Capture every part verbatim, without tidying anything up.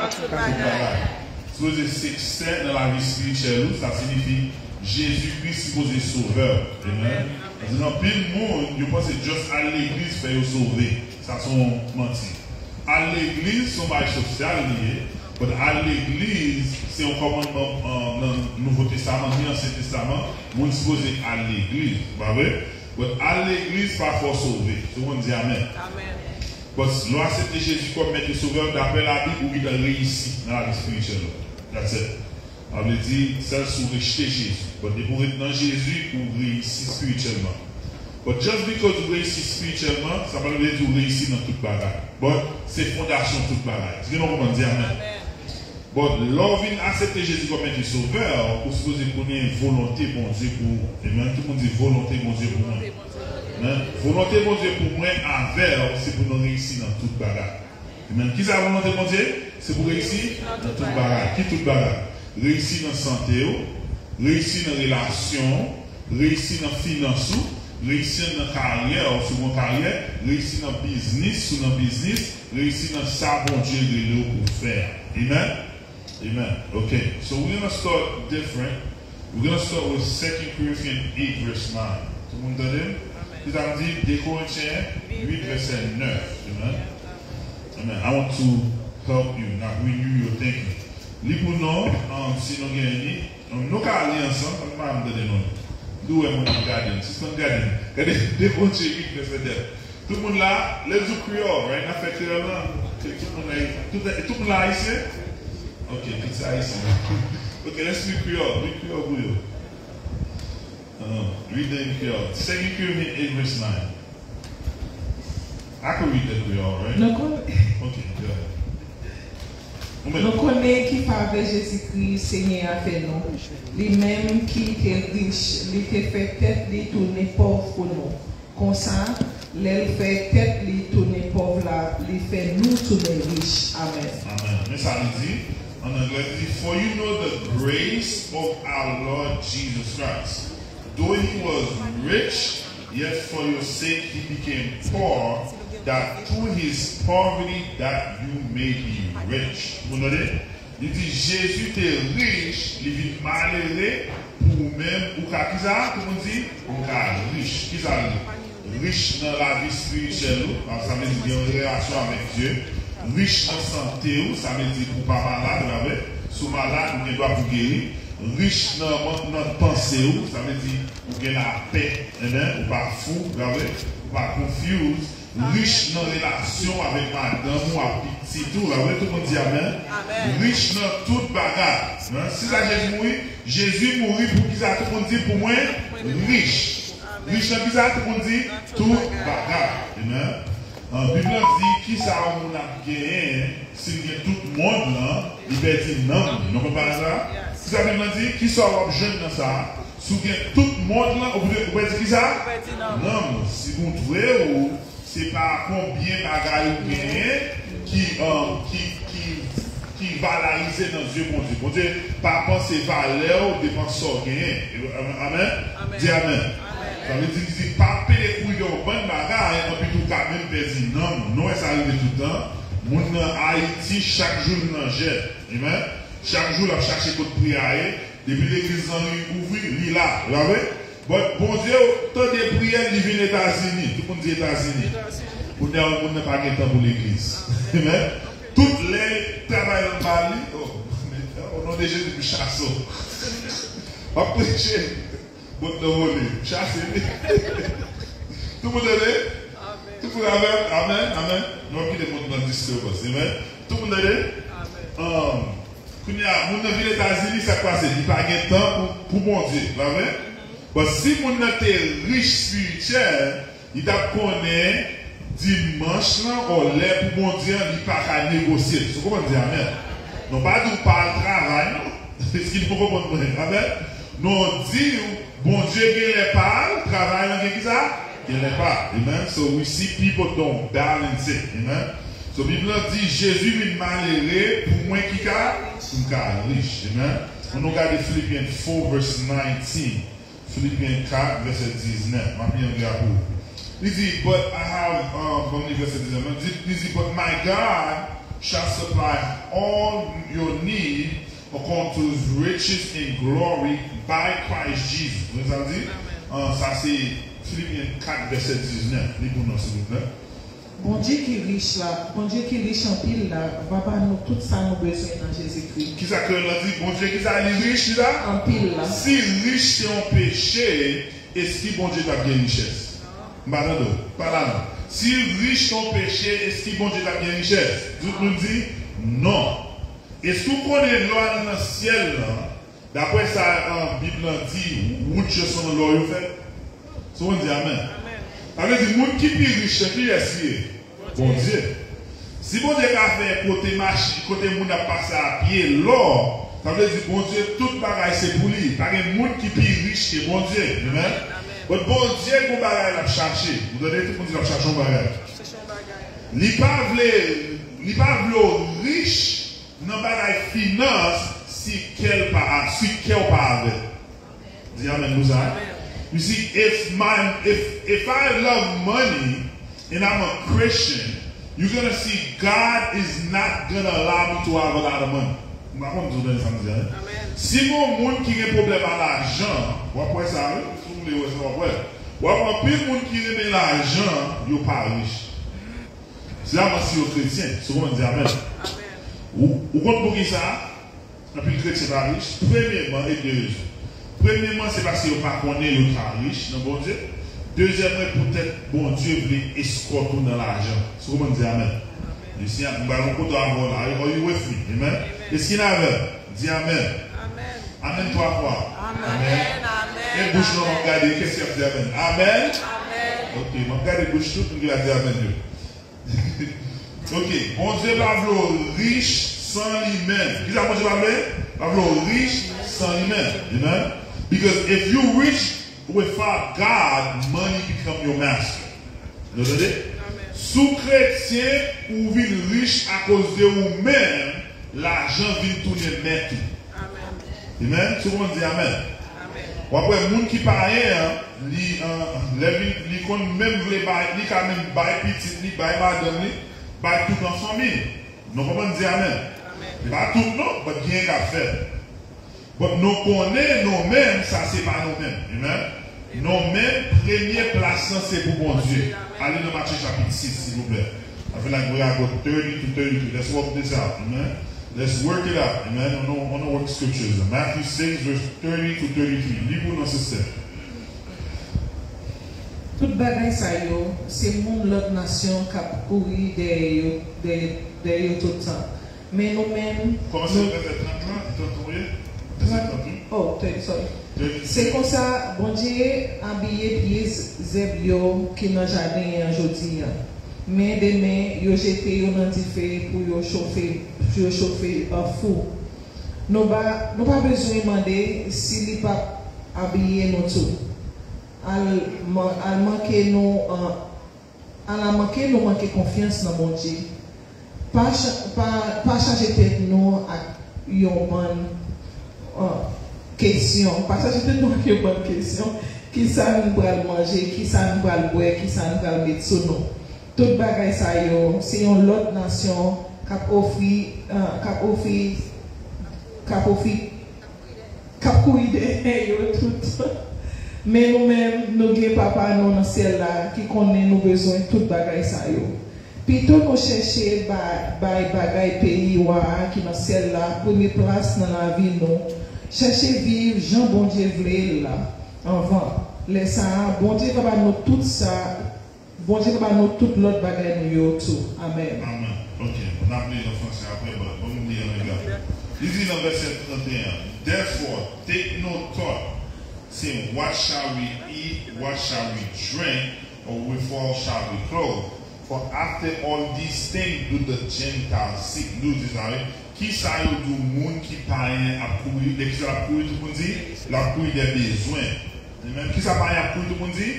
Tout bagay. Sipoze siksè nan lavi espirityèl ou, sa siyifi Jezikri sipoze sovè w. Amen. Paske gen anpil moun, yo panse just al legliz fè yo sove. Sa se yon manti. Al legliz se yon bagay sosyal li ye, but al legliz se yon kòmandman, uh, nan Nouvo Testaman, ni Ansyen Testaman, moun sipoze al legliz, pa vre? But al legliz pa fè w sove. Tout moun di amen. Amen. But lè w aksepte Jezi kòm Mèt e Sovè w, daprè Labib, ou gentan reyisi nan lavi espirityèl ou. That's it. Sa vle di, sèl si w rejte Jezi. But depi w ret nan Jezi, ou reyisi espirityèlman. But just because ou reyisi espirityèlman, sa pa vle di ou reyisi nan tout bagay. But se fondasyon tout bagay. Èske nou konprann? Di amen. Amen. But lè w vin aksepte Jezi kòm Mèt e Sovè, ou sipoze konnen volonte Bondye pou ou. Amen. Tout moun di, "Volonte Bondye pou mwen." Amen. Volonte Bondye pou mwen avè w, se pou nou reyisi nan tout bagay. Amen. Ki sa volonte Bondye? Se pou reyisi nan tout bagay. Ki tout bagay? Reyisi nan sante w, reyisi nan relasyon w, reyisi nan finans ou, reyisi nan karyè w, si w gon karyè, reyisi nan biznis, si w nan biznis, reyisi nan sa Bondye rele w pou fè a. Amen? Amen. Okay. So we're gonna start different. We're gonna start with Second Corinthians eight verse nine. Tout moun tande m? Ki sa m di? De Korentyen uit vèsè nèf. Amen. Amen. I want to help you, not renew your thinking. Li pou nou, um, si nou gen li, um, nou ka li ansanm, ann pa m tande nou. M dwe wè moun ap gade m. Sispann gade m. Gade, de Korentyen uit vèsè nèf. Tout moun la, let's do Creole, right? N ap fè kreyòl lan. Ok, tout moun la, tout, tout moun la ayisyen? Ok, tout se ayisyen. Ok, let's do Creole. Read Creole pou yo. Uh, read the Creole. Second Corinthians eight verse nine. I can read the Creole, right? Nou kon- Ok, go ahead. Ou menm. Nou konnen ki favè Jezikri Senyè a fè nou. Li menm ki te rich, li te fè tèt li tounen pòv pou nou. Konsa, lè l fè tèt li tounen pòv la, li fè nou tounen rich. Amèn. Amen. Men sa li di, an anglè, li di, "For you know the grace of our Lord Jesus Christ. Though he was rich, yet for your sake he became poor, that through his poverty that you may be rich." Ou tande? Li di, Jezi te rich, li vin malere pou ou menm, ou ka kisa? Tout moun di, ou ka rich. Kisa l ye? Rich nan lavi espirityèl ou, sa vle di gen yon relasyon avèk Dye. Rich nan sante ou, sa vle di ou pa malad, pa vre? Si w malad, ou gen dwa pou geri. Rich nan, nan panse ou, sa vle di ou gen lapè, amen, ou pa fou, pa vre? Ou pa confused. Rich nan relasyon avèk madanm ou, ak pitit ou, pa vre? Tout moun di amen. Amen. Rich nan tout bagay. Hein? Si sa Jezi mouri, Jezi mouri pou kisa? Tout moun di pou mwen rich. Rich nan kisa? Tout moun di tout bagay. Amen. An, Bib lan di, kisa yon moun ap genyen si l gen tout mond lan, li pèdi nanm li? Nou konn bagay sa? Kisa Bib lan di? Kisa w ap jwenn nan sa? Si w gen tout mond lan, ou pèdi, ou pèdi kisa? Ou pèdi nanm. Nanm ou. Si moun twouve ou, se pa konbyen bagay ou genyen ki, um, ki, ki, ki valarize nan zye Bondye. Bondye pa panse valè w depan sa w genyen. Amen? Amen. Di amen. Amen. Sa vle di, li di, pa pede kouri dèyè yon bann bagay, anpi tou w ka menm pèdi nanm ou. Nou wè sa rive tout tan. Moun nan Ayiti, chak jou l nan jèn. Amen. Chak jou l ap chache kot pri a ye. Depi legliz lan ouvri, li la. Ou pa vre? But Bondye tande priyè l, li vin Etazini. Tout moun di Etazini. Etazini. Kounye a, moun nan pa gen tan pou legliz. Amen. Tout lè travay lan ba li, oh, o non de Jezi, m chase w. M ap preche. Bòt nan vole. M chase li. Tout moun tande? Amen. Tout moun avè m? Amen, amen. Nou ap kite moun nan diskrebans. Amen. Tout moun tande? Amen. Um, kounye a, moun nan vin Etazini, sa k pase? Li pa gen tan pou, pou Bondye, pa vre? But si moun nan te rich espirityèl, li t ap konnen dimanch lan, ò, lè pou Bondye an, li pa ka negosye l. Si w konprann, di amen. Non pa di w pa al travay, non. Èske nou konprann mwen? Amen. Non, di w, Bondye gen lè pa l, travay lan gen kisa? Gen lè pa l. Amen. So we see people don't balance it. Amen. So Bib lan di, Jezi vin malere pou mwen ki ka, pou m ka rich. Amen. Ann nou gade Philippians four verse nineteen. Filipyen kat, vèsè diznèf. M ap li anglè a pou ou. Li di, "But I have," um, ban m li vèsè diznèf lan. Li di, li di, "But my God shall supply all your need according to his riches in glory by Christ Jesus. Ou konn sa l di? An, sa se Filipyen kat vèsè diznèf. Li pou nou, silvouplè. Bondye ki rich la, Bondye ki rich anpil la, va ba nou tout sa nou bezwen nan Jezikri. Kisa ke l di? Bondye kisa li rich, kisa? Anpil la. Si rich se yon peche, èske Bondye t ap gen richès? M pa tande w. Pa la non. Si rich se yon peche, èske Bondye t ap gen richès? Tout moun di non. Èske w konnen lè w al nan syèl lan, daprè sa, an, Bib lan di, wout yo se nan lò yo fèt? Si w konn di amèn. Sa vle di, moun ki pi rich se kiyès li ye? Bondye. Si Bondye ka fè kote machi, kote moun ap pase a pye, lò, sa vle di Bondye, tout bagay se pou li. Pa gen moun ki pi rich ke Bondye. Amèn. But Bondye gon bagay l ap chache. Ou tande, tout moun di l ap chache yon bagay. Li pa vle, li pa vle w rich nan bagay finans si kè l pa, si kè w pa avè l. Di amèn pou sa. You see, if my, if, if I love money and I'm a Christian, you're gonna see God is not gonna allow me to have a lot of money. M pa konn si w tande sa m di a, hein? Si gon moun ki gen pwoblèm a lajan, w ap wè sa, wi. Si w vle wè sa, w ap wè. W ap wè anpil moun ki renmen lajan, yo pa rich. Sèlman si yo kretyen, si w konprann, di amèn. Ou, ou konn poukisa anpil kretyen pa rich? Premyèman, e de rezon. Premyèman, se paske yo pa konnen yo ta rich nan Bondye. Dezyèmman, poutèt Bondye vle eskòt ou nan lajan. Si w konprann, di amèn. You see, m ba yon kote avè w la. Are you with me? Amen? Èske n avè m? Di amèn. Amèn twa fwa. Amèn. E bouch mwen, m ap gade, kèk ki ap di amèn? Amèn. Ok, m ap gade bouch tout moun ki va di amèn yo. Ok, Bondye pa vle w rich san li menm. Kisa Bondye pa vle? Pa vle w rich san li menm. Amen? Because if you rich without God, money become your master. Nou tande? Si w kretyen, ou vin rich akoz de ou menm, lajan vin tounen mèt ou. Amen. Si w konn di amèn. W ap wè moun ki payen an, li, an, lè li, li konn menm vle bay, li ka menm bay pitit li, bay madanm li, bay tout an fanmi l. Nou konprann, di amèn. E pa tout non, but gen k ap fè. But nou konnen nou menm, sa se pa nou menm. Amen. Nou menm, premye plas lan se pou Bondye. Ale nan Matye chapit sis, silvouplè. I feel like we gotta go thirty to thirty-three. Let's work this out. Amen. Let's work it out. Amen. On a, on a work scriptures. Matthew six, verse thirty to thirty-three. Li pou nou, sistè. Tout bagay sa yo, se moun lòt nasyon k ap kouri dèyè yo, dèyè, dèyè yo tout tan. Men nou menm, kòmanse nou vèsè trant lan, trant ou ye? Vèsè trant, wi. Oh, thirty, sorry. Se konsa, Bondye abiye pye z-, zèb yo ki nan jaden an jodi a. Men demen, yo jete yo nan dife pou yo chofe, pou yo chofe an fou. Nou pa, nou pa bezwen mande si li p ap abiye nou tou. Al man-, al manke nou, an, ala manke nou manke konfyans nan Bondye. Pa cha-, pa, pa chaje tèt nou ak yon bann, an, kesyon. Pa chaje tèt nou ak yon bann kesyon. Kisa nou pral manje? Kisa nou pral bwè? Kisa nou pral met sou nou? Tout bagay sa yo, se yon lòt nasyon k ap ofri, an, k ap ofri, k ap ofri k ap kouri dèyè yo tout. Men nou menm, nou gen Papa nou nan syèl la ki konnen nou bezwen tout bagay sa yo. Pito nou chèche ba-, bay bagay peyi Wa a ki nan syèl la premye plas nan lavi nou. Chèche viv jan Bondye vle l la anvan. Lè sa a, Bondye va ba nou tout sa Bondye va ba nou tout lòt bagay nou yo tou. Amèn. Amèn. Ok, n ap li l an franse apre, but ban m li an angle. Li di nan vèsè trant e en, "Therefore, take no thought, saying, 'What shall we eat? What shall we drink? Or wherewithal shall we clothe? For after all these things do the Gentiles seek.'" Nou di sa, wi. Kisa yo di w moun ki payen ap kouri? De kisa l ap kouri, tout moun di? L ap kouri de bezwen. Amen. Kisa payen ap kouri, tout moun di?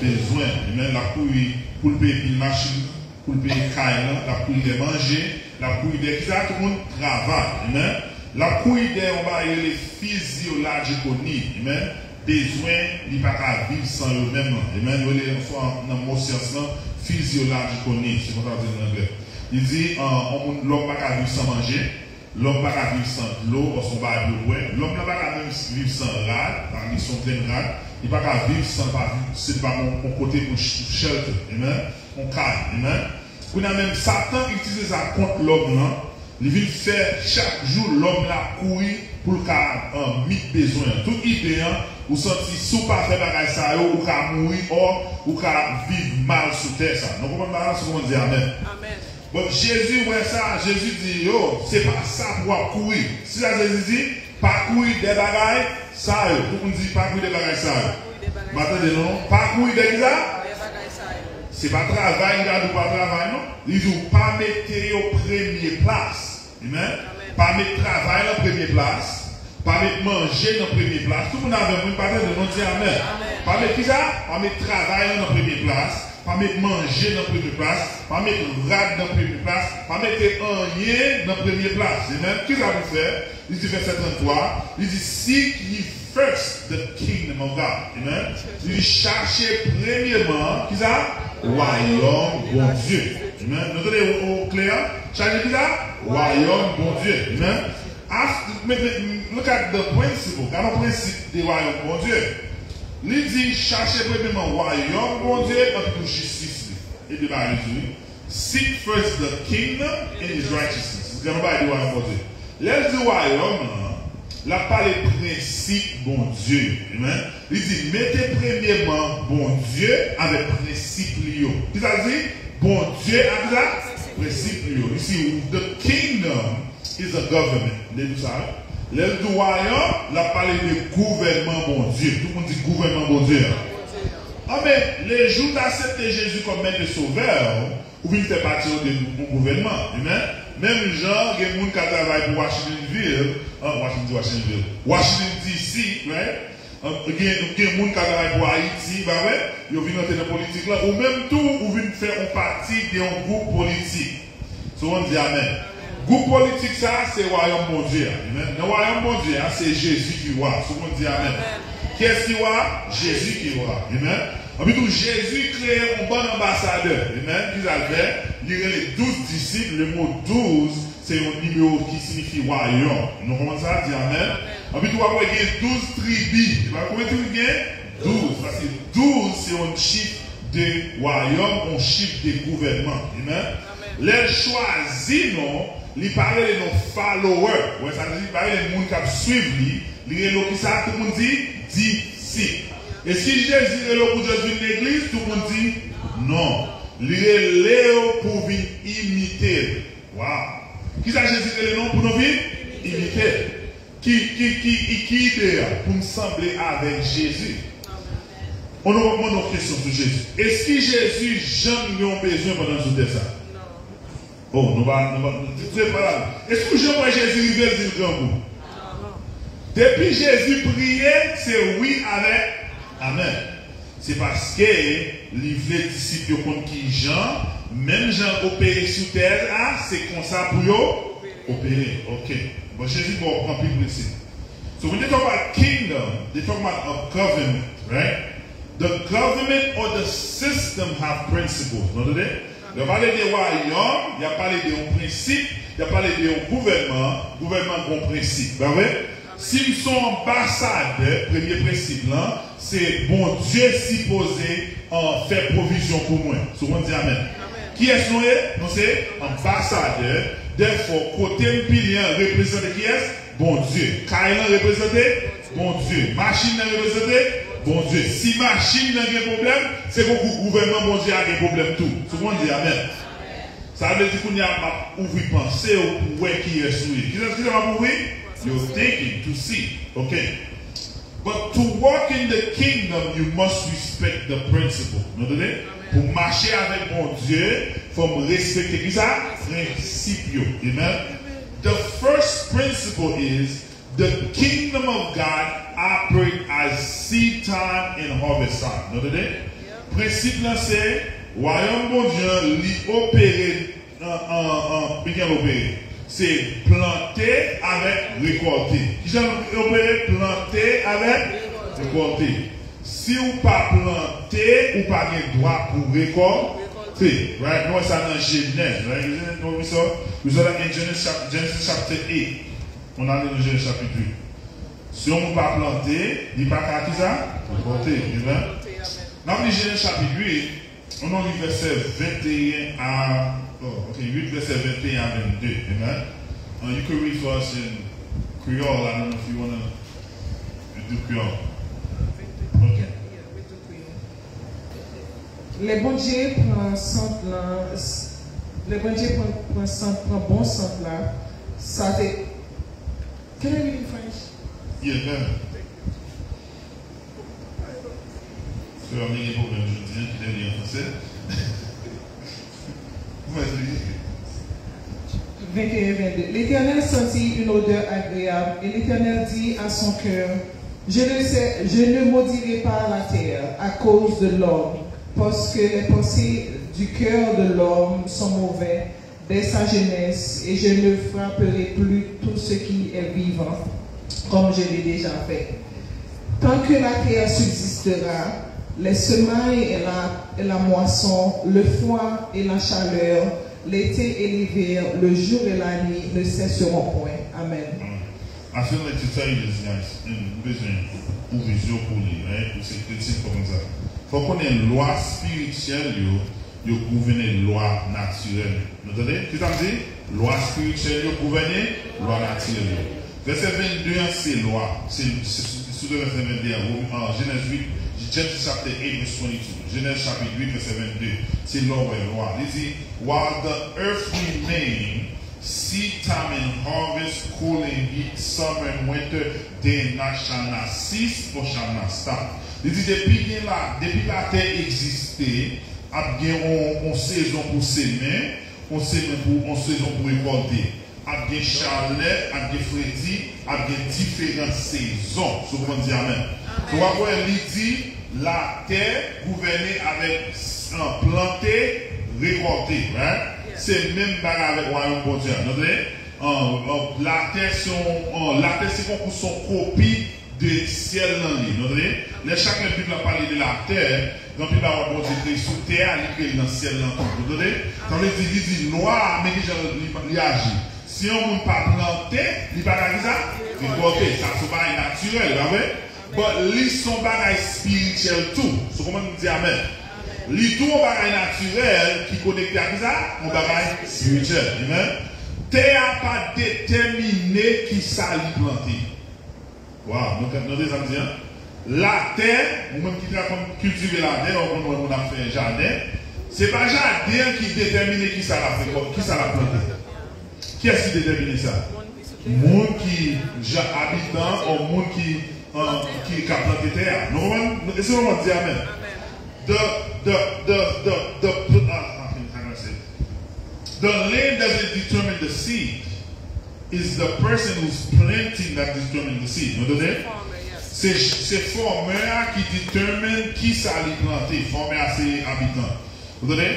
Bezwen. Amen. L ap kouri pou l peye bil machin, pou l peye kay lan, l ap kouri de manje, l ap kouri de kisa, tout moun? Travay. Amen. L ap kouri de yon bagay rele physiological need. Amen. Bezwen, li pa ka viv san yo menm lan. Amen. Yo rele yon fwa nan mo syans lan, physiological need. Se konsa yo di l nan anglè. Li di, an, an moun, lòm pa ka viv san manje, lòm pa ka viv san dlo, osnon bagay pou l bwè, lòm nan pa ka menm viv san rad, pa gen yon grenn rad, li pa ka viv san pa viv, se pa yon, yon kote pou ch-, shelter, amen, yon kay, amen. Kounye a menm, Satan itilize sa kont lòm lan, li vin fè chak jou lòm la kouri pou l ka, an, meet bezwen an. Tout ide an, ou santi si w pa fè bagay sa yo, ou ka mouri, ò, ou ka viv mal sou tè sa. Nou konprann bagay la, si w konprann di amèn. Amèn. Bon, Jezi wè sa, Jezi di yo, se pa sa pou w ap kouri. Si sa Jezi di, pa kouri dè bagay sa yo. Tout moun di, pa kouri dè bagay sa yo. Pa kouri dè bagay sa yo. M pa tande non. Pa kouri dè ki sa? Dè bagay sa yo. Se pa travay, li ta di w pa travay non. Li di w pa mete yo premye plas. Amen. Amèn. Pa met travay lan premye plas. Pa met manje nan premye plas. Tout moun avè m, wi, m pa tande non, di amèn. Amèn. Pa met ki sa? Pa met travay lan nan premye plas. Pa met manje nan premye plas. Pa met rad nan premye plas. Pa mete anyen nan premye plas. Amen. Ki sa pou fè? Li di vèsè trannntwa, li di, "Seek ye first the kingdom of God." Amen. Li di, "Chache premyeman, ki sa? Wayòm Bondye." Amen. Nou tande o, o klè? Chache ki sa? Wayòm Bondye. Amen. As, men, men, look at the principle. Gade yon prensip de wayòm Bondye. Li di, "Chache premyeman wayòm Bondye, anpi tou jistis li." E de bagay li di, wi. "Seek first the kingdom and his righteousness." Gade yon bagay de wayòm Bondye. Lè l di wayòm lan, l ap pale prensip Bondye yo. Amen. Li di, "Mete premyeman Bondye avèk prensip li yo." Ki sa l di? Bondye avèk sa? Prensip li yo. You see, the kingdom is a government. Li di sa, wi. Lè l di wayòm, l ap pale de gouvènman Bondye. Tout moun di gouvènman Bondye an. Anben, le jou w ta aksepte Jezi kòm Mèt e Sovè w, ou vin fè pati yon de yon gouvènman. Amen. Menm jan gen moun k ap travay pou Washingtonville, an, Washington, Washingtonville, Washington D C, right? An, gen, gen moun k ap travay pou Ayiti, pa vre? Yo vin antre nan politik lan. Ou menm tou, ou vin fè yon pati de yon gwoup politik. So, w konn di amèn. Gwoup politik sa, se wayòm Bondye a. Amen. Nan wayòm Bondye a, se Jezi ki wa. So, w konn di amèn. Kiyès ki wa? Jezi ki wa. Amen. Anpi tou, Jezi kreye yon bann anbasadè. Amen. Ki sa l fè? Li rele douz disip. Le mo douz, se yon nimewo ki siyifi wayòm. Nou konprann sa? Di amèn. Anpi tou, w ap wè gen douz tribi. E pa konbyen tribi gen? Douz. Paske douz, se yon chif de wayòm, yon chif de gouvènman. Amen. Lè l chwazi nou, li pa rele nou follower. Ou wè sa l di? Li pa rele moun k ap swiv li. Li rele w ki sa? Tout moun di, disip. E si Jezi rele w pou just vin legliz, tout moun di, non. Li rele w pou vin imite l. Wow. Ki sa Jezi rele nou pou nou vin? Imite l. Ki, ki, ki, ki ide a pou m sanble avèk Jezi? Ann nou mande yon kesyon sou Jezi. Èske Jezi janm gen yon bezwen pandan l sou tè sa? Oh, nou pa, nou pa, nou pa. Èske w janm wè Jezi rive, l di l grangou? Depi Jezi priye, se wi avèk amèn. Se paske li vle disip yo konn ki jan, menm jan l opere sou tè a, se konsa pou yo opere. Ok. Bon, Jezi ba w anpil prensip. So when they talk about kingdom, they talk about a government, right? The government or the system have principles. Nou tande? Lè yo pale de wayòm, y ap pale de yon prensip, y ap pale de yon gouvènman, gouvènman gen yon prensip, pa vre? Si m se yon anbasadè, premye prensip lan, se Bondye sipoze, an, fè pwovizyon pou mwen. Si w konn di amèn. Kiyès nou ye? Nou se anbasadè. Dèfò, kote m pile an reprezante kiyès? Bondye. Kay lan reprezante Bondye. Machin nan reprezante Bondye. Si machin nan gen pwoblèm, se pou gou-, gouvènman Bondye a gen pwoblèm tou. Si w konn di amèn. Sa vle di kounye a m ap ouvri panse w pou wè kiyès ou ye. Kiyès, kiyès m ap ouvri? Your thinking to see. Ok. But to walk in the kingdom, you must respect the principle. Nou tande? Pou mache avèk Bondye, fò m respekte ki sa? Prensip yo. Amen. The first principle is the kingdom of God operate as seed time and harvest time. Nou tande? Prensip lan se, wayòm Bondye an, li opere an, an, an, byen opere. Se plante avèk rekòlte. Kijan l opere? Plante avèk rekòlte. Si w pa plante, ou pa gen dwa pou rekò-, Te, right? Nou wè sa nan Jenèz, right? Nou wè sa? We saw that in Genesis chap-, Genesis chapter eight. On ale nan Jenèz chapit uit. Si yon moun pa plante, li pa ka ki sa? Plante. Amen. N ap li Jenèz chapit uit, on nou li vèsè venteyen a, oh, ok, uit vèsè venteyen a vennde. Amen. Uh, you could read for us in Creole, I don't know if you wanna do Creole. Ok. Lè Bondye pran sant lan, lè Bondye pran, pran sant, pran bon sant la, sa te, can I read in French? Yeah, man. Sè a gen pwoblèm jodi a, kite li an fransè. Mwen li. Vingt et un, vingt-deux. L'Éternel sentit une odeur agréable, et l'Éternel dit à son cœur, je ne sais, je ne maudirai pas la terre à cause de l'homme, parce que les pensées du cœur de l'homme sont mauvais dès sa jeunesse, et je ne frapperai plus tout ce qui est vivant, comme je l'ai déjà fait. Tant que la terre subsistera, les semailles et la, et la moisson, le froid et la chaleur, l'été et l'hiver, le jour et la nuit ne cesseront point. Amen. I feel like to tell you this, guys, and m bezwen ouvri zye w pou li, right? Ou se kretyen, fò konn sa. Fò konnen lwa espirityèl yo, yo gouvène lwa natirèl yo. Nou tande? Kisa m di? Lwa espirityèl yo gouvène lwa natirèl yo. Vèsè vennde an se lwa. Se, se, se sou vèsè vennde an. Wom-, an Jenèz uit, Genesis chapter eight, verse twenty-two. Jenèz chapit uit, vèsè vennde. Se la w wè lwa. Li di, while the earth remain, seed time and harvest, cold and heat, summer and winter, day and night shall not cease or shall not stop. Li di, depi gen la, depi latè egziste, ap gen yon, yon sezon pou semen, yon semen pou, yon sezon pou rekòlte. Ap gen chalè, ap gen fredi, ap gen diferan sezon. Si w konprann, di amèn. Amèn. So, w ap wè, li di, latè gouvène avèk, an, plante, rekòlte, right? Yes. Se menm bagay avèk wayòm Bondye a. Nou tande? An, an, latè se yon, an, latè se konkou, se yon kopi de syèl lan li. Nou tande? Lè chak lè Bib la pale de latè, gen anpil bagay Bondye kreye sou tè a, li kreye l nan syèl lan tou. Nou tande? Sa vle di, li di lwa a, men ki jan li, li aji. Si yon moun pa plante, li pa ka ki sa? Rekòlte. Sa se yon bagay natirèl, pa vre? But li se yon bagay espirityèl tou. So, kòman nou di amèn? Li tou yon bagay natirèl ki konekte ak ki sa? Yon bagay espirityèl. Amen? Tè a pa detèmine ki sa li plante. Waw, nou, nou tande sa m di an? Latè, ou menm ki ta konn kiltive latè, ou konn wè moun ap fè jaden, se pa jaden an ki detèmine ki sa l ap fè, ki sa l ap plante. Kiyès ki detèmine sa? Moun ki, jan, abitan, ou moun ki, an, ki ka plante tè a. Nou konprann? Èske nou konprann di amèn? The, the, the, the, the, pl-, ah, ah, how can I say? The land doesn't determine the seed. It's the person who's planting that determine the seed. Nou tande? Se, se fòmè a ki determine ki sa li plante. Fòmè a se abitan. Ou tande?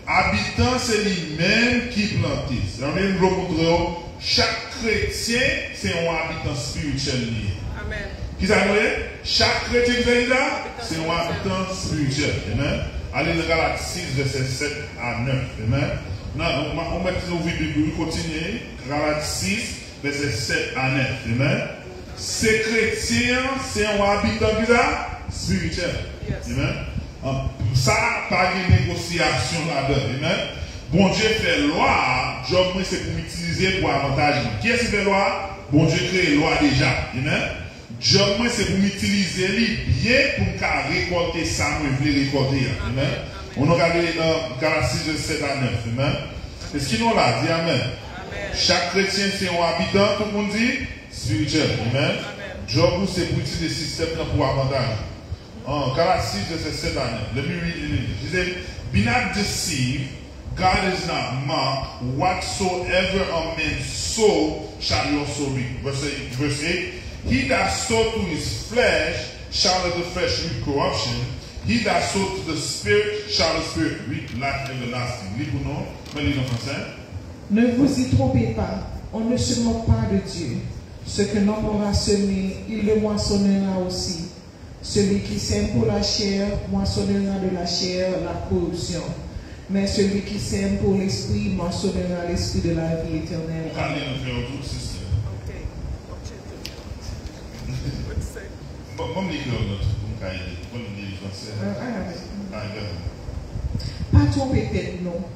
Abitan se li menm ki plante. Sa vle di m vle montre w, chak kretyen se yon abitan espirityèl li ye. Amèn. Kisa nou ye? Chak kretyen ki fè li la, se yon abitan espirityèl. Amen. Ale nan Galat sis, vèsè sèt a nèf. Amen. Nan, ou, ou mèt ouvri Bib ou, kontinye. Galat sis, vèsè sèt a nèf. Amen. Se kretyen an, se yon abitan ki sa? Espirityèl. Yes. Amen. An, sa pa gen negosyasyon ladan. Amen. Bondye fè lwa a, djòb mwen se pou m itilize l pou avantaj mwen. Kiyès ki fè lwa a? Bondye kreye lwa deja. Amen. Djòb mwen se pou m itilize li byen pou m ka rekòlte sa mwen vle rekòlte a. Amen. Amen. Ou nou gade nan Galat sis, vèsè sèt a nèf. Amen. Èske nou la? Di amèn. Amèn. Chak kretyen se yon abitan, tout moun di, espirityèl. Amen. Amèn. Djòb ou se pou itilize sistèm nan pou avantaj ou. An, Galat sis, vèsè sèt a nèf. Let me read it in English. He said, be not deceived, God is not mocked, whatsoever a man sow shall he also reap. Verse eight, verse eight, he that sow to his flesh shall of the flesh reap corruption, he that sow to the Spirit shall the Spirit reap life everlasting. Li pou nou, mwen li nan fransè. Ne vous y trompez pas, on ne se moque pas de Dieu. Ce que l'homme aura semé, il le moissonnera aussi. Celui qui sème pour la chair moissonnera de la chair la corruption, Mais celui qui sème pour l'esprit moissonnera l'esprit de la vie éternelle. Ou ka li nan kreyòl tou, sister. Ok. Ok. What say? Bon, bon, m li kreyòl nan tou, pou m ka ede. Bon, m li franse. Uh, I have it. Ah, gade. Pa twonpe tèt nou.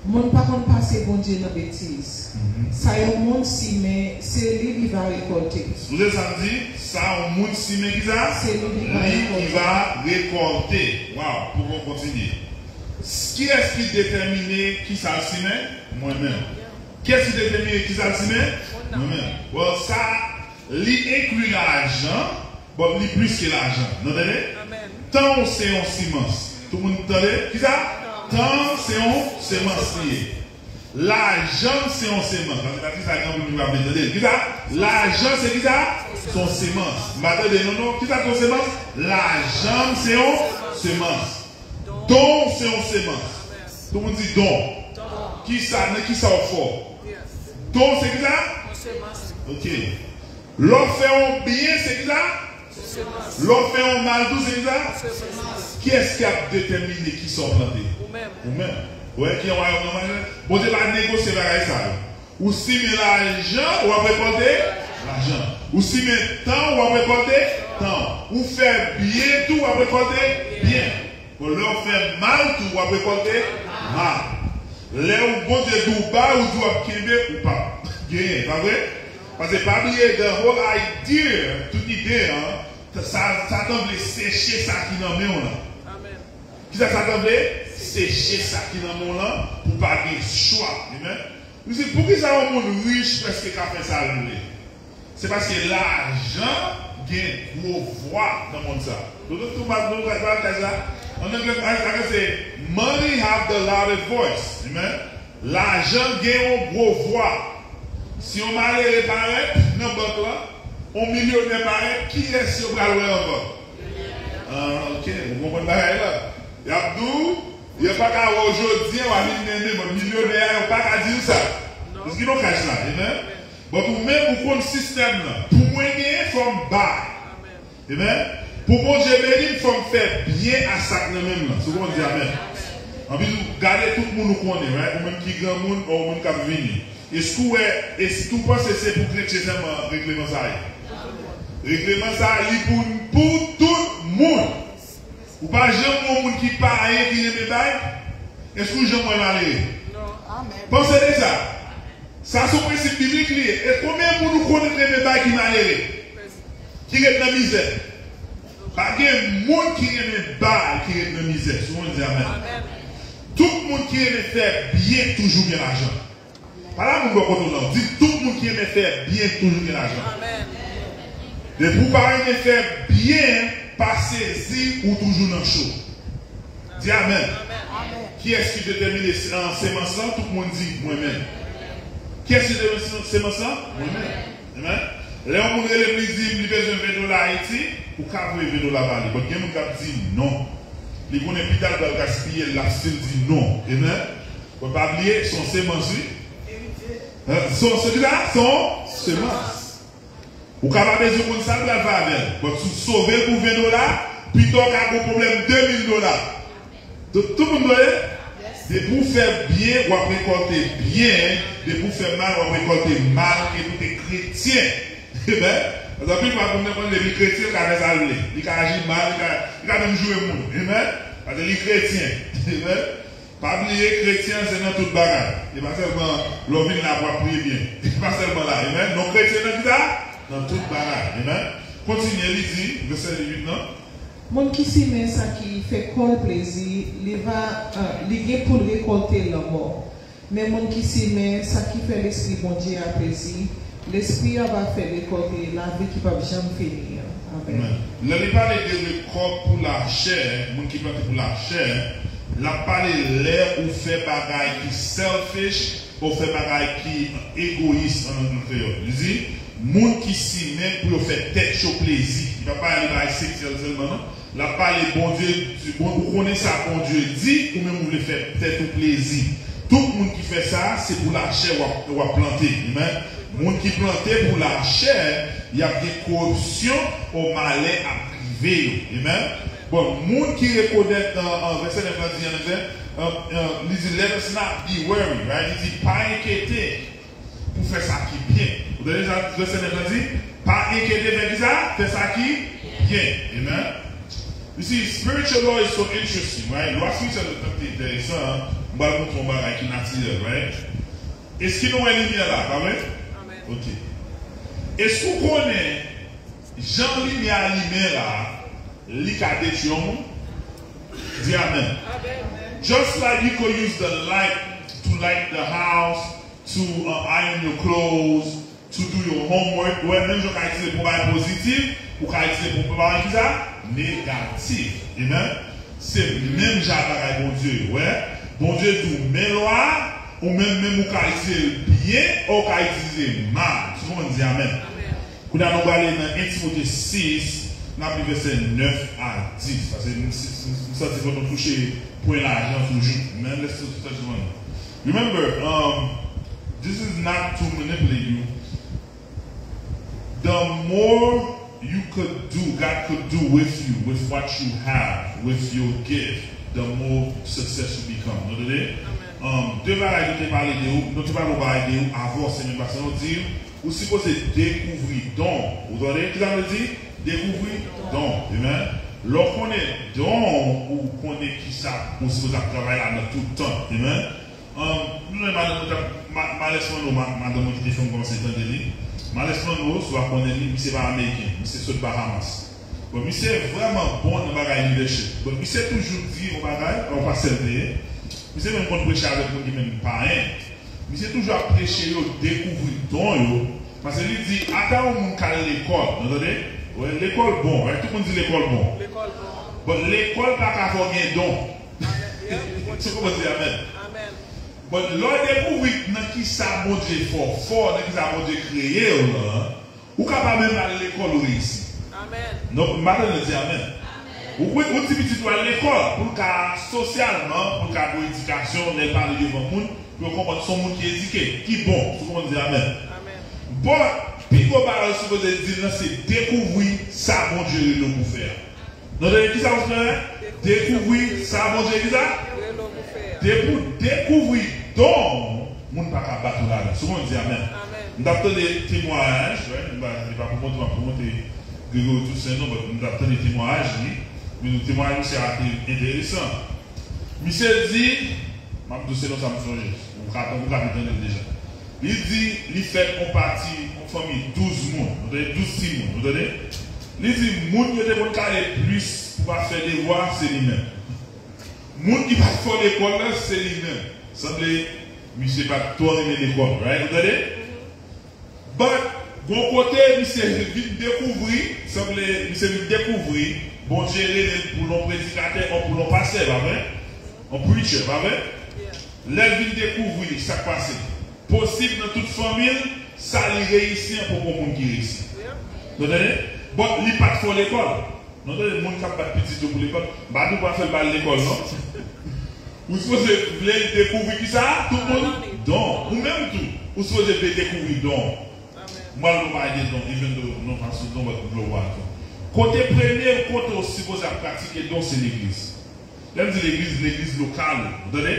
Moun pa konn pase Bondye nan betiz. Sa yon moun simen, se li li va rekòlte. Koute sa m di, sa yon moun simen ki sa? Se li ki va Li ki rekòlte. Va rekòlte. Waw, pou nou kontinye. Kiyès ki detèmine ki sa l simen? Mwen menm. Kiyès ki detèmine ki sa l simen? Mwen menm. Bon, sa, li enkli lajan, bon, li plis ke lajan. Nou tande? Amen. Tan w se yon semans. Tout moun tande? Ki sa? Tan w se yon semans li ye. Lajan se yon semans. Paske ta di sa gen moun ki pa vle tande. Ki sa? Lajan se ki sa? Se yon semans. M pa tande non non. Ki sa se yon semans? Lajan se yon semans. Don se yon semans. Tout moun di don. Ki sa? Nan ki sa w fò? Don se ki sa? Ok. Lè w fè yon byen se ki sa? Lè w fè yon mal tou se ki sa? Kiyès ki ap detèmine ki sa w plante? Ou menm. Ou wè ki yon wayòm nan mache? Bondye pa negosye bagay sa yo. Ou simen lajan, w ap rekòlte lajan. Ou simen tan, w ap rekòlte tan. Ou fè byen tou, w ap rekòlte byen. Bon, lè w fè mal tou, w ap rekòlte mal. Lè ou Bondye di w bay, ou di w ap kenbe, ou p ap genyen, pa vre? Paske pa bliye, the whole idea, tout ide an, sa, Satan vle seche sa ki nan men w lan. Amen. Kisa Satan vle? Seche sa ki nan men w lan pou w pa gen chwa. Amen. Misye, poukisa yon moun rich prèske ka fè sa l vle? Se paske lajan gen gwo vwa nan mond sa. Dodo tou mal nou kay kay la. An anglè, an anglè se money have the loudest voice. Amen. Lajan gen yon gwo vwa. Si yon malere parèt nan bank lan, yon milyonè parèt, kiyès yo pral wè ankò? Ah, ok, ou konprann bagay la. Y ap di w, yo pa ka wè w jodi an, w a vin nan men mwen, milyonè a, yo pa ka di w sa. Paske nou kach la, amen. But ou menm, ou konn sistèm nan. Pou mwen genyen, fò m bay. Amen. Pou Bondye beni m, fò m fè byen a sa k nan men m lan. Si w konn di amen. Anpil, gade tout moun ou konnen, right? Ou menm ki granmoun, ou moun k ap vini. Èske w wè, èske w panse se pou kretyen sèlman regleman sa a ye? Regleman sa a, li pou, pou tout moun. Ou pa janm wè yon moun ki payen ki renmen bay? Èske w janm wè malere? Panse de sa. Sa se yon prensip biblik li ye. E konbyen moun ou konnen ki renmen bay ki malere? Ki ret nan mizè? Pa gen moun ki renmen bay ki ret nan mizè. Si w konn di amen. Tout moun ki renmen fè byen toujou gen lajan. Pale a moun bò kote w lan. Di, tout moun ki renmen fè byen toujou gen lajan. Depi w pa renmen fè byen, pa sezi, ou toujou nan cho. Di amen. Kiyès ki detèmine se- an semans lan? Tout moun di, mwen menm. Kiyès ki detèmine semans lan? Mwen menm. Amen. Lè yon moun rele m, li di m li bezwen ven dola Ayiti, ou ka voye ven dola ba li. But gen moun k ap di non. Li konnen pita l pral gaspiye l, l ap still di non. Amen. But pa bliye, se yon semans, wi. Hein, se yon, se ki sa? Se yon semans. Ou ka pa bezwen konn sa l pral fè avè l. But si w sove l pou ven dola, pita w ka gen yon pwoblèm de mil dola. Tout, tout moun dwe? Depi w fè byen, w ap rekòlte byen. Depi w fè mal, w ap rekòlte mal. Ekoute, kretyen. Amen. Paske anpil fwa, moun nan konn depi kretyen, l ka fè sa l vle. Li ka aji mal, li ka, li ka menm joure moun. Amen. Paske li kretyen. Amen. Pa bliye, kretyen se nan tout bagay. E pa sèlman lè w vin la pou w ap priye byen. E pa sèlman la. Amen. Non, kretyen nan ki sa? Nan tout bagay. Amen. Kontinye, li di, vèsè dizuit lan. Moun ki simen sa ki fè kò l plezi, li va, ah, li gen pou l rekòlte lanmò. Men moun ki simen sa ki fè lespri Bondye a plezi, lespri a va fè l rekòlte lavi ki p ap janm fini an. Amen. Amen. Lè li pale de rekòt pou lachè, moun ki plante pou lachè, l ap pale lè ou fè bagay ki selfish, ou fè bagay ki egoyis an lang kreyòl. Li di, moun ki simen pou yo fè tèt yo plezi. Li pa pale de bagay seksyèl sèlman, non. L ap pale Bondye, di, bon, ou konnen sa Bondye di, ou menm ou vle fè tèt ou plezi. Tout moun ki fè sa, se pou lachè w ap, w ap plante. Amen. Moun ki plante pou lachè, y ap gen koripsyon, o malè ap rive yo. Amen. Bon, moun ki rekonèt nan, nan vèsè nèf la di an anglè, uh, uh, li di, "Let us not be weary," right? Li di, "Pa enkyete pou fè sa ki byen." Ou tande sa vèsè nèf la di? "Pa enkyete fè ki sa? Fè sa ki byen." Amen. You see, spiritual law is so interesting, right? Lwa espirityèl yo trè enteresan, hein? M pral montre yon bagay ki natirèl, right? Èske nou wè limyè la, pa vre? Amen. Ok. Èske ou konnen jan limyè a limen la, li ka detwi yon moun? Di amen. Amen. Just like you could use the light to light the house, to uh, iron your clothes, to do your homework. Ou wè, menm jan ou ka itilize pou bagay pozitif, ou ka itilize pou bagay ki sa? Negatif. Amen. Se menm jan bagay Bondye yo, wè. Bondye di w men lwa, ou menm menm ou ka itilize l byen, ou ka itilize l mal. Sou konprann di amen. Amen. Kounye a nou prale nan en Timote sis, n ap li vèsè nèf a dis. Paske m, m, m, m santi fò nou touche pwen lajan toujou. Men lèse touche pwen. Remember, um, this is not to manipulate you. The more you could do, God could do with you, with what you have, with your gift, the more success you become. Nou tande? Um, de bagay nou te pale de ou, nou te pale yon bagay de ou avan semèn pase, nou di ou sipoze dekouvri don. Ou tande? Ki sa nou di? Dekouvri don. Amen. Lè w konnen don, ou konnen ki sa ou sipoze ap travay ladan tout tan. Amen. Um, nou gen madanm mwen t ap, ma, Malès Manno, ma, madanm mwen ki te fè m kòmanse tande li. Malès Manno, si w pa konnen li, misye pa ameriken, misye sot Bahamas. Bon, misye vrèman bon nan bagay leadership. Bon, misye toujou di yon bagay, yon pastè l te ye. Misye menm konn preche avèk moun ki menm payen. Misye toujou ap preche yo dekouvri don yo. Paske li di, ata yon moun k al lekòl, nou tande? Wè, lekòl bon, wè, tout moun di lekòl bon. Lekòl bon. Bon, lekòl pa ka fè w gen don. Amen. Yeah, Bondye. Sou kòman di amen? Amen. Bon, lè w dekouvri nan ki sa Bondye fè w fò, nan ki sa Bondye kreye w lan, ou kapab menm al lekòl ou reyisi. Amen. Donk, m pa tande di amen. Amen. Ou, ou, ou di pitit ou al lekòl pou l ka sosyalman, pou l ka gen edikasyon, lè l pale devan moun, pou yo konprann se yon moun ki edike, ki bon, sou konprann di amen. Amen. Bon, pi gwo bagay ou sipoze di l lan se dekouvri sa Bondye rele w pou fè a. Nou tande ki sa w fè? Dekouvri sa Bondye ki sa? Depi w dekouvri don, moun pa ka bat ou ladan. Sou moun di amen. Amen. M t ap tande temwayaj, right? M pa, li pa pwomote, m ap pwomote Gregory Toussaint non, but m t ap tande temwayaj li. Men temwayaj misye a te enteresan. Misye di, m ap di w selon sa m sonje. Ou ka, ou ka te tande l deja. Li di, li fèt yon pati, yon fanmi douz moun. Ou tande? Douz timoun. Ou tande? Li di, moun yo te konn kale plis pou pa fè devwa, se li menm. Moun ki pa t fò lekòl la, se li menm. Sanble, misye pa t twò renmen lekòl, right? Ou tande? But, gon kote, misye vin dekouvri, sanble, misye vin dekouvri, Bondye rele l pou l yon predikatè, ou pou l yon pastè, pa vre? Yon preacher, pa vre? Yeah. Lè l vin dekouvri sa k pase, posib nan tout fanmi l, sa li reyisi an poko moun ki reyisi. Yeah. Nou tande? But, li pa t fò lekòl. Nou tande moun k ap bat pitit yo pou lekòl. M pa di w pa fè l ba l lekòl, non. Ou sipoze vle dekouvri ki sa? Tout moun? Don. Ou menm tou, ou sipoze vle dekouvri don. Amen. M pral nou pa de don, even though nou pa sou don, but m vle w wè tou. Kote premye kote w sipoze ap pratike don, se legliz. Lè m di legliz, legliz lokal ou. Ou tande?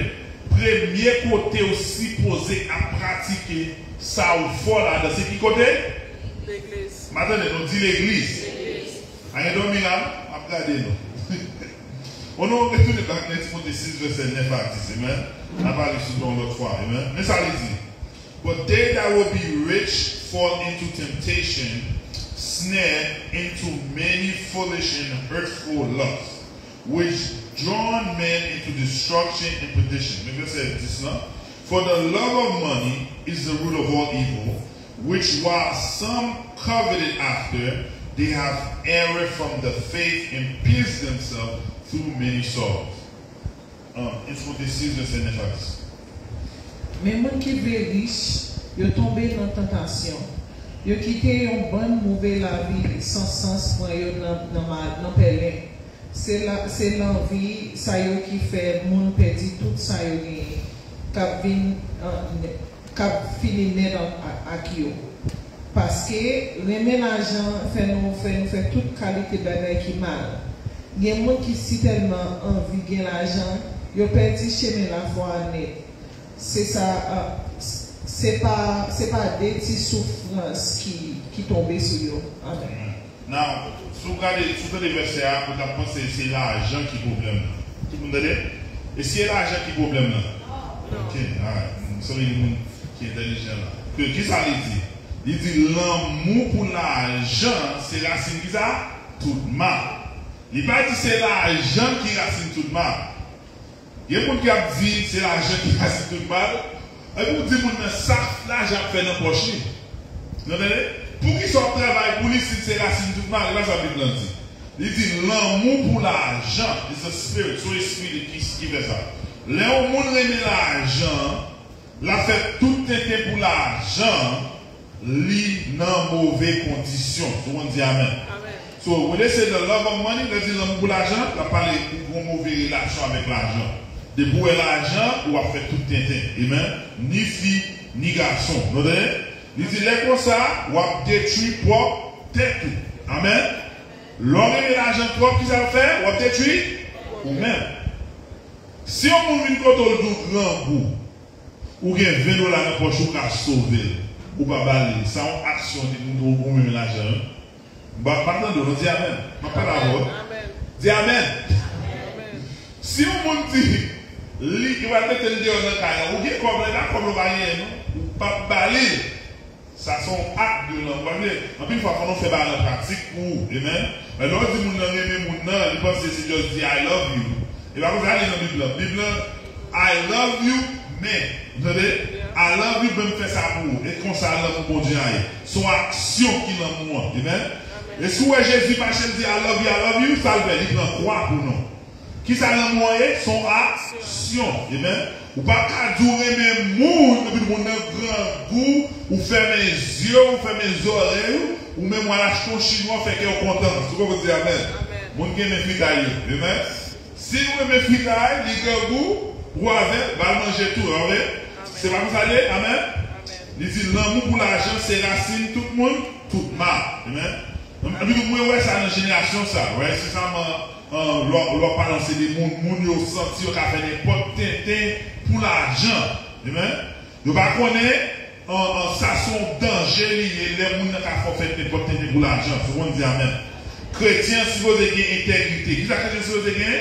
Premye kote w sipoze ap pratike sa ou fò ladan, se ki kote? Legliz. M a tande nou di legliz. Legliz. A gen dòmi la, m ap gade nou. Bon, nou retounen back nan Timote sis, vèsè nèf a dis, amen. N a pale sou don lòt fwa, amen. Men sa li di, "But they that will be rich fall into temptation, snare into many foolish and hurtful lusts, which draw men into destruction and perdition." Men vèsè dis lan, "For the love of money is the root of all evil, which while some coveted after, they have erred from the faith and pierced themselves through many sorrows." Um, Timote sis, vèsè nèf a dis. Men moun ki vle rich, yo tonbe nan tantasyon. Yo kite yon bann move lavi san sans pran yo nan, nan, ma- nan pèlen. Se la, se lanvi sa yo ki fè moun pèdi tout sa yo genyen, k ap vin, an, k ap fini nèt an, a- ak yo. Paske renmen lajan fè nou, fè nou fè tout kalite bagay ki mal. Gen moun ki sitèlman anvi gen lajan, yo pèdi chemen lafwa a nèt. Se sa, a, se pa, se pa de ti soufrans ki, ki tonbe sou yo. Amèn. Now, si w gade, si w tande vèsè a, ou t ap panse se lajan ki pwoblèm nan. Tout moun tande? E si e lajan ki pwoblèm nan? Ok, alright. M sanble gen moun ki entèlijan la. Ke, kisa li di? Li di lanmou pou lajan se rasin kisa? Tout mal. Li pa di se lajan ki rasin tout mal. Gen moun ki ap di se lajan ki rasin tout mal. Epi w di moun nan sa lajan ap fè nan pòch li. Nou tande? Poukisa w ap travay pou li si se rasin tout mal? E pa sa Bib lan di. Li di lanmou pou lajan is a spirit. Se yon espri ki, ki fè sa. Lè yon moun renmen lajan, l ap fè tout tenten pou lajan, li nan move kondisyon. Tout moun di amèn. So, when they say the love of money, lè di lanmou pou lajan, l ap pale ou gon move relasyon avèk lajan. Depi w wè lajan, ou ap fè tout tenten. Amen. Ni fi, ni gason. Nou tande? Li di lè konsa, w ap detwi pwòp tèt ou. Amen. Lè w renmen lajan twòp, kisa w ap fè? W ap detwi ou menm. Si yon moun vin kote w l di w grangou, ou gen ven dola nan pòch ou ka sove l, ou pa ba li l. Sa yon aksyon li montre w ou renmen lajan wi. M pa, m pa tande w, non, di amèn. M ap pale avè w. Di amèn. Si yon moun di li, li pral mete l deyò nan kay la, ou gen kòb la, e pa kòb la ou pa genyen non, ou p ap ba li l. Sa se yon ak de lanmou. Paske anpil fwa fò nou fè bagay lan pratik pou ou. Amen. Men lè w di moun nan renmen moun nan, li panse se just di I love you. E pa konsa li nan Bib lan. Bib lan, I love you, men. Ou tande? I love you, men m fè sa pou ou. E konsa lanmou Bondye a ye. Se yon aksyon ki lanmou an. Amen. E si w wè Jezi mache l di I love you, I love you, sa l fè? Li pran kwa pou nou. Kisa lanmou an ye? Se yon aksyon. Amen. Ou pa ka di w renmen moun epi moun nan grangou, ou fèmen zye w, ou fèmen zòrèy ou, ou menm w al achte yon chinwa fè kè w kontan. Si w konprann di amèn. Moun ki renmen fritay yo. Amen. Si w renmen fritay, li grangou, ou avè l, ba l manje tou, ok? Se pa konsa l ye? Amèn. Li di lanmou pou lajan se rasin tout moun, tout mal. Amen. Epi tou mwen wè sa nan jenerasyon sa, wè, espesyalman An, lè w, lè w ap pale ansanm de moun, moun yo santi yo ka fè nenpòt tenten pou lajan. Amen. Yo pa konnen an, an, sa se yon danje li ye lè moun nan ka fè w fè nenpòt tenten pou lajan. Si w konn di amèn. Kretyen an sipoze gen entegrite. Kisa kretyen sipoze gen?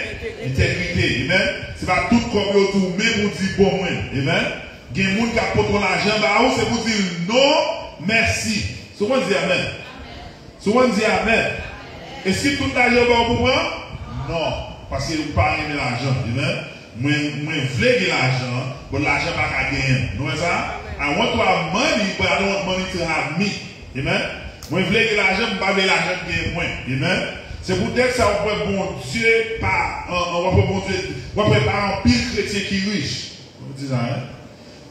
Entegrite. Amen. Se pa tout kòb yo tou men pou di bon mwen. Amen. Gen moun k ap pote yon lajan ba ou, se pou di l non, mèsi. Si w konn di amèn. Si w konn di amèn. Èske tout lajan yo ba w pou pran? Non. Paske ou pa renmen lajan. Amen. Mwen, mwen vle gen lajan, but lajan pa ka genyen m. Nou wè sa? I want to have money, but I don't want money to have me. Amen. Mwen vle gen lajan, m pa vle lajan genyen mwen. Amen. Se poutèt sa w ap wè Bondye pa, an, an, w ap wè Bondye, w ap wè pa anpil kretyen ki rich. Ou di sa, en?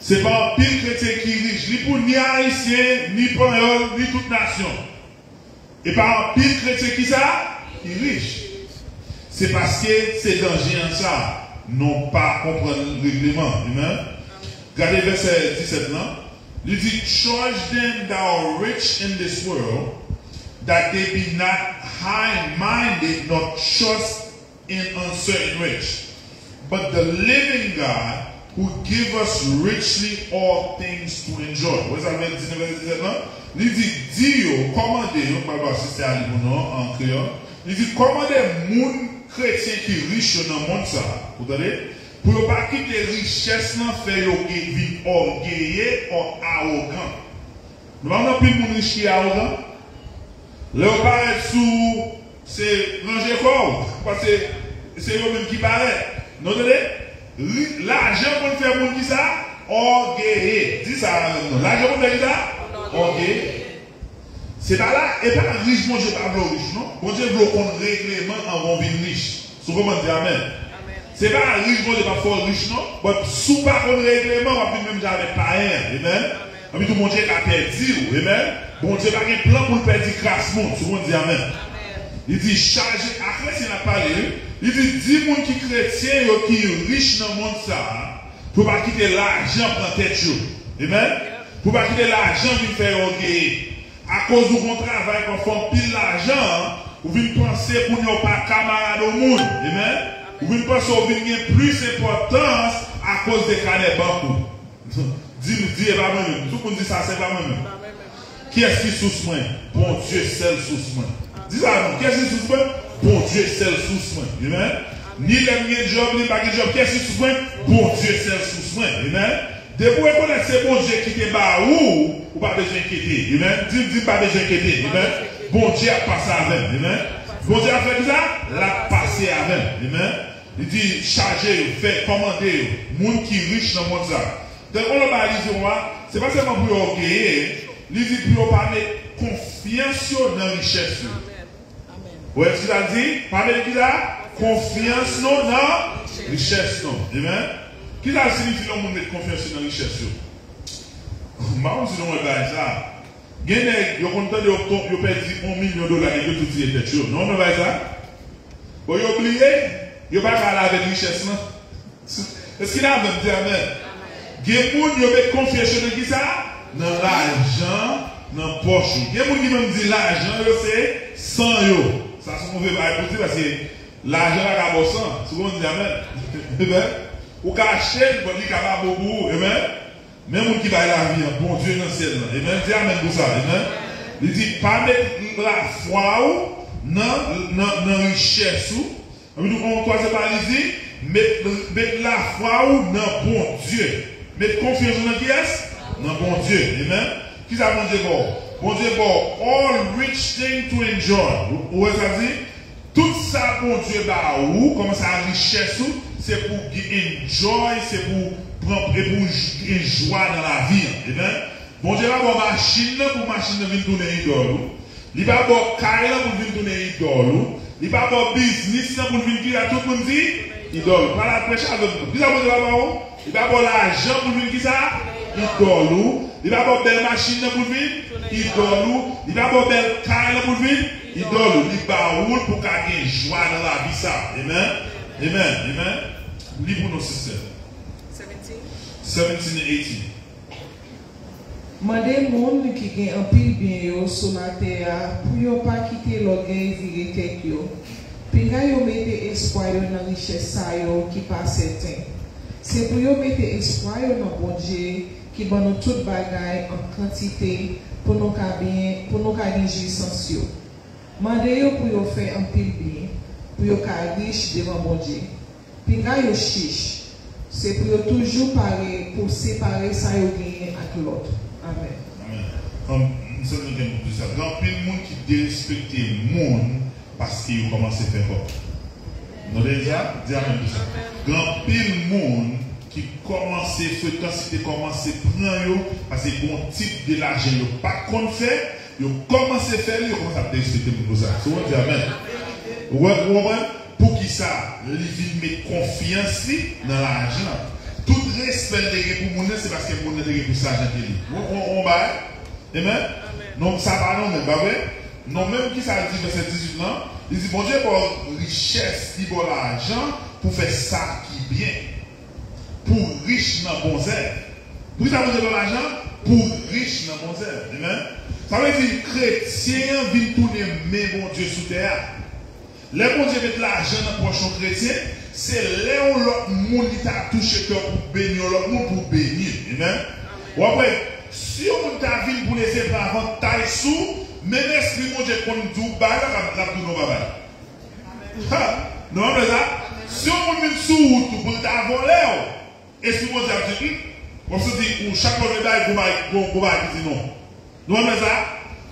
Se pa anpil kretyen ki rich, li pou ni Ayisyen, ni Panyòl, ni tout nasyon. E pa anpil kretyen ki sa? Ki rich. Se paske se danje an sa. Nou pa konprann regleman. Amen. Gade vèsè disèt lan. Li di, charge them that are rich in this world, that they be not high minded nor trust in uncertain rich, but the living God who give us richly all things to enjoy. Wè sa vèsè disèt lan? Li di, di yo, kòmande yo, m pral ba sista a li pou nou an kreyòl. Li di, kòmande moun kretyen ki rich yo nan mond sa a, ou tande, pou yo pa kite richès lan fè yo gen, vin ògeye or awogan. Nou pa konn anpil moun rich ki awogan? Lè yo parèt sou ou, se ranje kò w, paske se yo menm ki parèt. Nou tande? Ri-, lajan konn fè moun ki sa? Ògeye. Di sa avè m non. Lajan konn fè ki sa? Ògeye. Se pa la, e pa rich Bondye pa vle w rich non. Bondye vle w konn regleman anvan w vin rich. Si w konprann, di amèn. Se pa rich Bondye p ap fè w rich non, but si w pa konn regleman, w ap vin menm jan avèk payen an. Amen. Anpi tou Bondye ka pèdi w. Amen. Bondye pa gen plan pou l pèdi kras moun. Si w konn, di amèn. Li di chaje, a kretyen l ap pale wi. Li di, di moun ki kretyen yo ki rich nan mond sa a, pou yo pa kite lajan pran tèt yo. Amen. Pou yo pa kite lajan vin fè yo ògeye. Akoz ou gon travay k ap fè anpil lajan an, Ou vin panse kounye a w pa kamarad yon moun. Amen. Ou vin panse w vin gen plis enpòtans akoz de kanè bank ou. Di, di, e pa mwen menm. Tout moun di sa, se pa mwen menm. Kiyès ki sous mwen? Bondye sèl sous mwen. Di sa non. Kiyès ki sous mwen? Bondye sèl sous mwen. Amen. Ni lè m gen djòb, ni m pa gen djòb. Kiyès ki sous mwen? Bondye sèl sous mwen. Amen. Depi w rekonèt se Bondye ki te ba ou, ou pa bezwen enkyete. Amen. Di, di, m pa bezwen enkyete. Amen. Bondye ap pase avè m. Amen. Bondye ap fè ki sa? L ap pase avè m. Amen. Li di, chaje yo, fè, kòmande yo, moun ki rich nan mond sa. Donk, yon lòt bagay li di w a, se pa sèlman pou yo genyen, li di pou yo pa met konfyans yo nan richès yo. Ou wè ki sa l di? Pa met ki sa? Konfyans nou nan richès nou. Amen. Ki sa l siyifi lè yon moun met konfyans li nan richès yo? M pa konn si nou wè bagay sa. Gen nèg, yo konn tande yo, yo pèdi yon milyon dola, nèg yo tou tiye tèt yo. Nou wè bagay sa? Bon, yo bliye, yo pa ka al avèk richès lan. Èske n avè m? Di amèn. Gen moun, yo met konfyans yo nan ki sa? Nan lajan, nan pòch yo. Gen moun ki menm di lajan yo se san yo. Sa se yon move bagay pou di, paske lajan pa ka ba w san. Si w konn di amèn. Amen. Ou ka achte l, but li ka pa bon pou ou. Amen. Men moun ki bay lavi an, Bondye nan syèl lan. Amen. Di amèn pou sa. Amen. Li di, pa met lafwa w nan, nan, nan richès ou. Anpi tou, yon twazyèm bagay, li di, met, met lafwa w nan Bondye. Met konfyans ou nan kiyès? Nan Bondye. Amen. Ki sa Bondye ba w? Bondye ba w all rich thing to enjoy. Ou, ou wè sa di? Tout sa Bondye ba ou, kòman sa richès ou, se pou w enjoy, se pou w pran, e pou w j-, gen jwa nan lavi an. Amen. Bondye pa ba w machin nan pou machin nan vin tounen idòl ou. Li pa ba w kay lan pou l vin tounen idòl ou. Li pa ba w biznis lan pou l vin ki la tout moun di idòl ou. Pral al preche avè m. Ki sa Bondye pa ba w? Li pa ba w lajan pou l vin ki sa? Idòl ou. Li pa ba w bèl machin nan pou l vin idòl ou. Li pa ba w bèl kay lan pou l vin idòl ou. Li ba ou l pou w ka gen jwa nan lavi sa. Amen. Amen. Amen. Li pou nou, sister. Seventeen and eighteen. Mande moun ki gen anpil byen yo sou latè a pou yo pa kite lògèy vire tèt yo. Pinga yo mete espwa yo nan richès sa yo ki pa sèten. Se pou yo mete espwa yo nan Bondye ki ban nou tout bagay an kantite pou nou ka byen, pou nou ka gen jwisans yo. Mande yo pou yo fè anpil byen, pou yo ka rich devan Bondye. Pinga yo chich. Se pou yo toujou pare pou separe sa yo genyen ak lòt. Amèn. Amen. Kòm m sèlman gen pou di sa. Gen anpil moun ki derespekte moun paske yo kòmanse fè kòb. Nou tande sa? Di amèn pou sa. Gen anpil moun ki kòmanse, frekansite kòmanse pran yo, paske gen yon tip de lajan yo pa t konn fè, yo kòmanse fè li, yo kòmanse ap derespekte moun konsa. Se ou di amèn. Ou wè, ou konprann? Poukisa li vin met konfyans li nan lajan? Tout respè l te gen pou moun nan, se paske moun nan te gen plis lajan ke li. Ou, ou, ou bay? Amen? Non, sa pa non menm, pa vre? Non menm, ki sa l di vèsè dizuit lan? Li di, Bondye ba w richès, li ba w lajan pou fè sa ki byen. Pou w rich nan bon zèv. Poukisa Bondye ba w lajan? Pou w rich nan bon zèv. Amen? Sa vle di, kretyen an vin tounen men Bondye sou tè a. Lè Bondye met lajan nan pòch yon kretyen, se lè yon lòt moun li ta touche kè w pou beni yon lòt moun pou w beni l. Amen? W ap wè, si yon moun ta vin pou l eseye pran avantaj sou w, menm espri Bondye konn di w bay la, l ap, l ap di w non, pa bay. Ha! Nou konprann sa? Si yon moun vin sou wout ou pou l ta vòlè w, espri Bondye ap di, hmm, w ap santi ou chak lè w vle bay, gon bay, gon, gon bay ki di non. Nou konprann sa?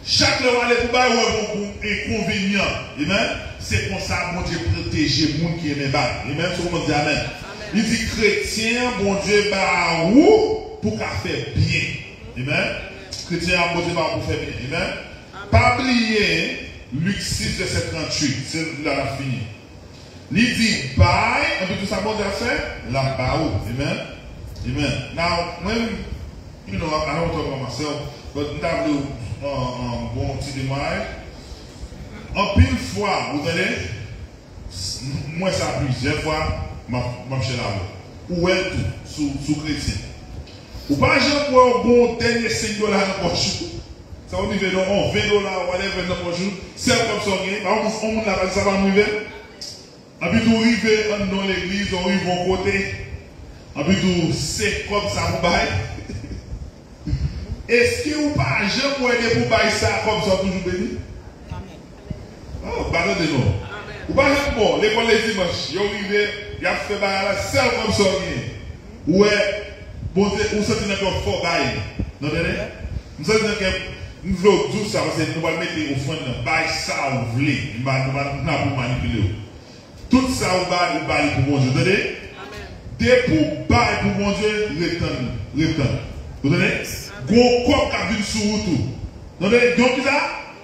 Chak lè w ale pou bay, ou wè gon, gon enkonvenyan. Amen? Se konsa Bondye pwoteje moun ki renmen bay. Amen? Se kòman di amèn. Li di, kretyen an, Bondye ba ou pou ka fè byen. Amen? Kretyen an, Bondye ba ou pou fè byen. Amen? Pa bliye, Lik sis, vèsè tranntuit, se la n ap fini. Li di, bay, epi tout sa Bondye ap fè, l ap ba ou. Amen. Amen. Now, mwen, you know, I don't talk about myself, but m ta vle, uh, uh, bon ti temwayaj. Anpil fwa, ou tande, m wè sa plizyè fwa, m ap, m ap share avè w. Ou wè l tou, sou, sou kretyen. Ou pa janm wè w gon dènye senk dola nan pòch ou. Sa ou rive nan yon ven dola, whatever, nan pòch ou, sèl kòb sa w genyen, pa yon moun, yon moun la pa di sa pa m rive. Anpi tou ou rive anndan yon legliz, ou rive yon kote, anpi tou se kòb sa pou bay. Èske ou pa janm wè depi ou bay sa, kòb sa w toujou beni? Oh, pa tande non. Ou pa janm bon, lekòl le dimanch, yo rive, y ap fè bagay la, sèl kòb sa w genyen. Ou wè, Bondye, ou santi nan kè w fò bay. Nou tande? M santi nan kè, m vle w di w sa, paske nou pral mete ofrann nan, bay sa w vle. M pa, nou pa, nou pa pou manipile w. Tout sa ou bay, ou bay li pou Bondye. Tande? Depi ou bay pou Bondye, ret tann, ret tann. Ou tande? Gon kòb k ap vin sou wout ou. Tande? Gon kisa?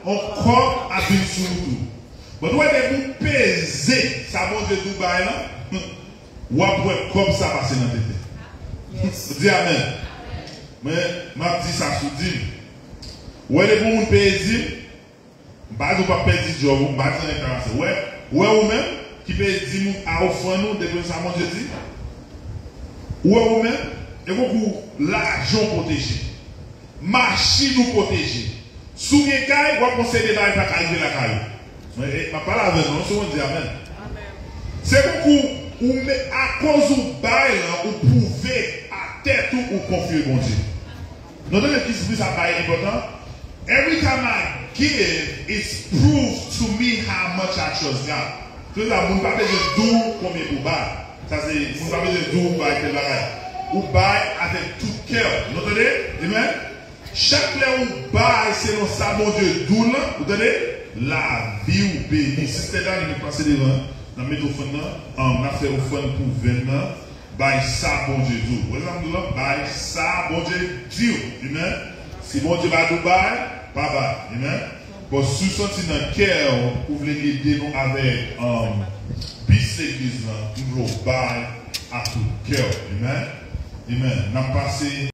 On kòb ap vin sou wout ou. Bon, nou wè depi ou peze sa Bondye di w bay lan, w ap wè kòb sa pase nan tete. Di amèn. Men, m ap di sa sou dim. Ou wè depi yon moun peye dim, m pa di w p ap pèdi djòb ou, m pa di anyen ka pase. Ou wè, ou wè ou menm ki peye dim ou a ofrann ou, depi sa Bondye di. Ou wè ou menm, e kou lajan w pwoteje. Machin ou pwoteje. Si w gen kay, w ap konseye de bagay pa ka rive lakay ou. Men, e, m ap pale avè nou, si w di amèn. Se kou ou, men, akoz ou bay lan, ou pwouve a tèt ou ou konfye Bondye. Nou tande ki, poukisa bay enpòtan? Every time I give, it's proof to me how much I trust God. Se sa, moun pa bezwen di w konbyen pou bay. Sa se, moun pa bezwen di w bay tèl bagay. Ou bay avèk tout kè w. Nou tande? Amen? Chak lè ou bay selon sa Bondye di w lan, ou tande? Lavi w beni. Sistè Dani, nou pase devan. N ap mete ofrann nan. An, n ap fè ofrann pou venn nan. Bay sa Bondye di w. Wè sa m di w lan? Bay sa Bondye di w. Amen. Si Bondye pa di w bay, pa bay. Amen. Bon, si w santi nan kè w, ou vle ede nou avèk, um, bis legliz lan, m vle w bay a tout kè w. Amen. Amen. N ap pase